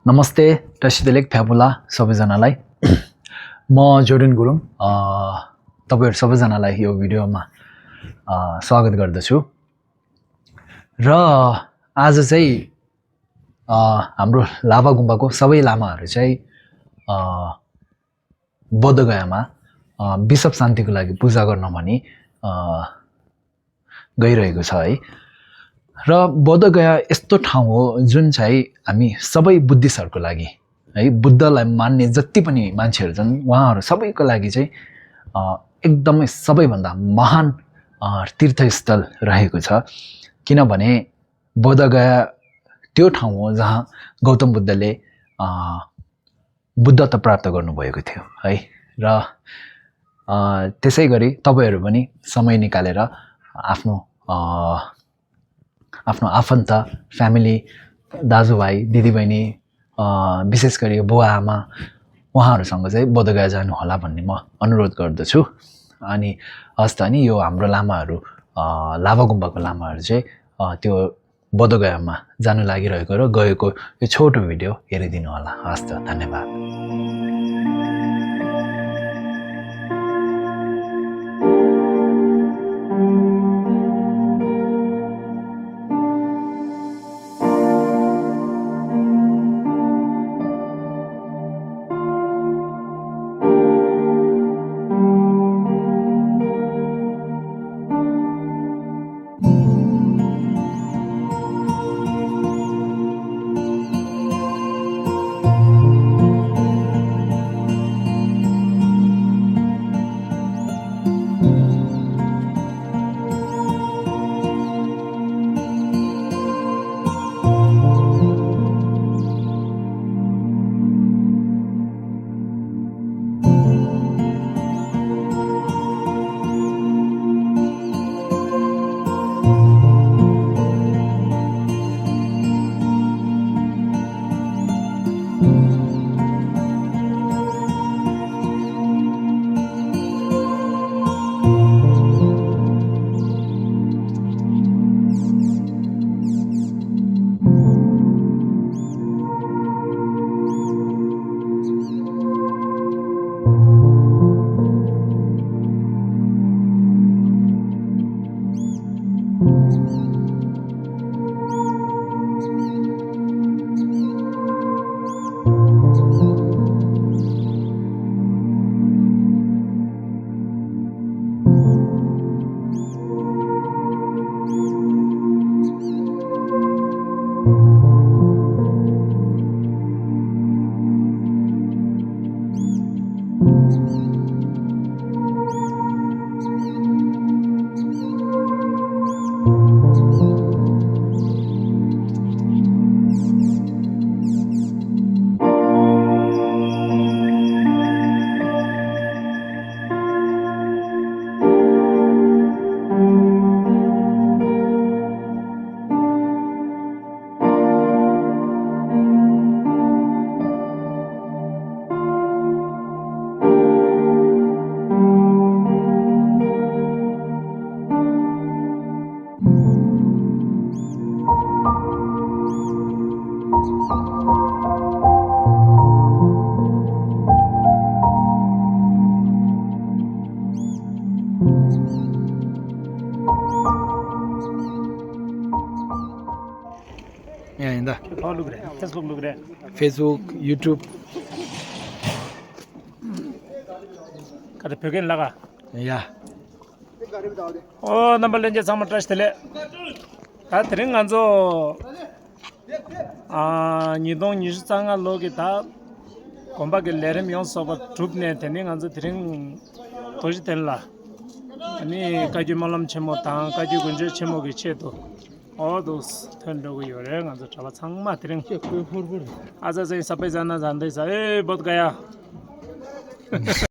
नमस्ते टसिदेलेक फ्यापुला सबैजनालाई म जोडिन गुरुङ तपाईहरु सबैजनालाई यो भिडियोमा स्वागत गर्दछु र आज चाहिँ हाम्रो लाभा गुम्बाको सबै लामाहरु चाहिँ बोधगयामा बिशप शान्तिको लागि पूजा गर्न भनी गइरहेको छ है र बोधगया यस्तो ठाउँ हो जुन चाहिँ हामी सबै बुद्धिस्टहरुको लागि है बुद्धलाई मान्ने जति पनि मान्छेहरु छन् उहाँहरु सबैको लागि चाहिँ एकदमै सबैभन्दा महान तीर्थस्थल रहेको छ किनभने बोधगया त्यो ठाउँ हो जहाँ गौतम बुद्धले बुद्धत्व प्राप्त गर्नुभएको थियो है र त्यसैगरी तपाईहरु पनि समय निकालेर आफ्नो आफन्त फ्यामिली दाजुभाइ दिदीबहिनी विशेष गरी बुवा आमा उहाँहरुसँग चाहिँ बोधगया जानु होला भन्ने म अनुरोध गर्दछु अनि हस्त नि यो हाम्रो लामाहरु लाभा गुम्बाको लामाहरु चाहिँ त्यो बोधगयामा जानु लागिरहेको र गएको यो छोटो भिडियो हेरिदिनु होला हस्त धन्यवाद Facebook, YouTube. Kada pyogen laga. Ya. Oh, number lenje sama trash tele. Ta tring anzo. Nidong nishanga logi ta. Komba ke lerem yon soba troop ne teni anzo tring toji tenla. Ani kaju malam chemo ta, kaju gunje chemo ge cheto. All those थन्डोको यो रे गन्छ चला छङमा तिरङ आज चाहिँ सबैजना जान्दै छ ए बोधगया